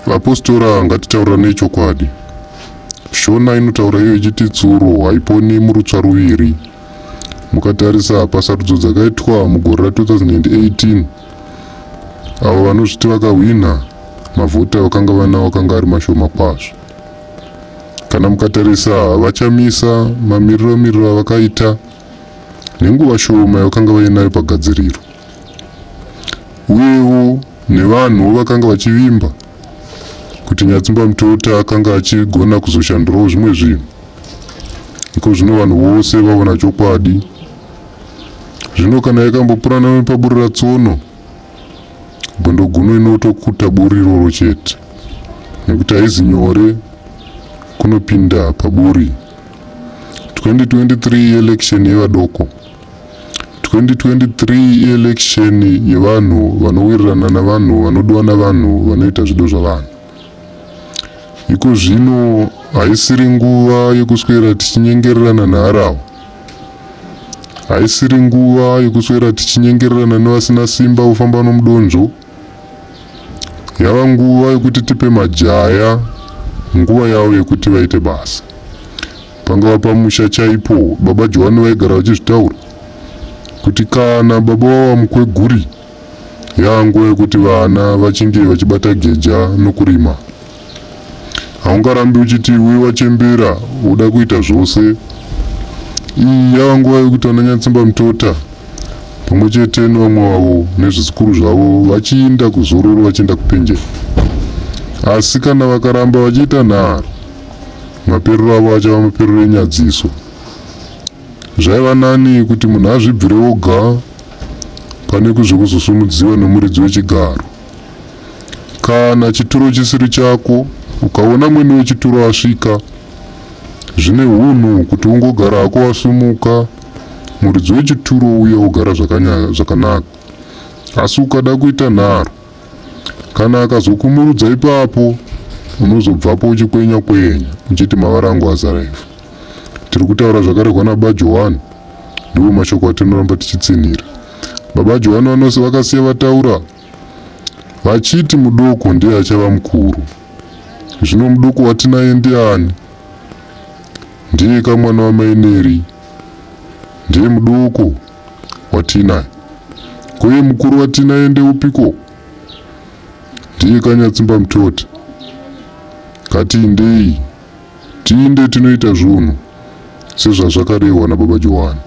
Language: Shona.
Vapositora ngatitaurirane chokwadi. Shona inotaura iyo ichiti tsuro haiponi murutsva ruviri. Mukatarisa pasarudzo dzakaitwa mugore ra 2018 avo vanozviti vakahwinha mavhoti avakanga vanawo akanga ari mashoma kwazvo. Kana mukatarisa VaChamisa mamiriro miriro avakaita nenguva shoma yavakanga vainayo pagadziriro uyewo nevanhuwo vakanga vachivimba kuti Nyatsimba Mutota akanga achigona kuzoshandurawo zvimwe zvinhu. Iko zvino vanhu vose vaona chokwadi. Zvino kana yakambopurana nepaburi ratsono, gondo guno inotokuta buri iroro chete nekuti haizi nyore kunopinda paburi. 2023 election yevadoko. 2023 ielection yevanhu vanowirirana navanhu vanodiwa navanhu vanoita zvido zvavanhu. Iko zvino haisiri nguva yekuswera tichinyengererana neharahwa. Haisiri nguva yekuswera tichinyengererana nevasina simba vofamba nomudonzvo. Yava nguva yekuti tipe majaya nguva yavo yekuti vaite basa. Pangava pamusha chaipo, baba Johani vaigara vachizvitaura kuti kana baba vava mukweguri yava nguva yekuti vana vachinge vachibata geja nokurima. Haungarambi uchiti iwe wachembera woda kuita zvose. Iyi yava nguva yekuti vana Nyatsimba Mutota pamwe chete nevamwe vavo nezvizukuru zvavo vachiinda kuzororo vachienda kupenjeni. Asi kana vakaramba vachiita nharo, maperero avo achava maperero enyadziso. Zvaiva nani kuti munhu azvibvire oga pane kuzvekuzosumudziwa nomuridzi wechigaro. Kana chituro chisiri chako, ukaona mwene wechituro asvika, zvine hunhu kuti ungogara hako wasumuka, muridzi wechituro uye ogara zvakanaka. Asi ukada kuita nharo, Kana akazokumurudza ipapo unozobvapo uchikwenya kwenya uchiti mavara angu azara ivhu. Tiri kutaura zvakarehwa nababa Johani, ndiwo mashoko atinoramba tichitsinhira. Baba Johani vanose vakasiya vataura vachiti mudoko ndiye achava mukuru. Zvino mudoko watinaye ndiani? Ndiye kamwana wamai Neri. Ndiye mudoko watinaye. Ko iye mukuru watinaye ndeupiko? Ndiye kanyatsimba mutota. Ngatiindei, tiinde tinoita zvunhu sezvazvakarehwa nababa Johani.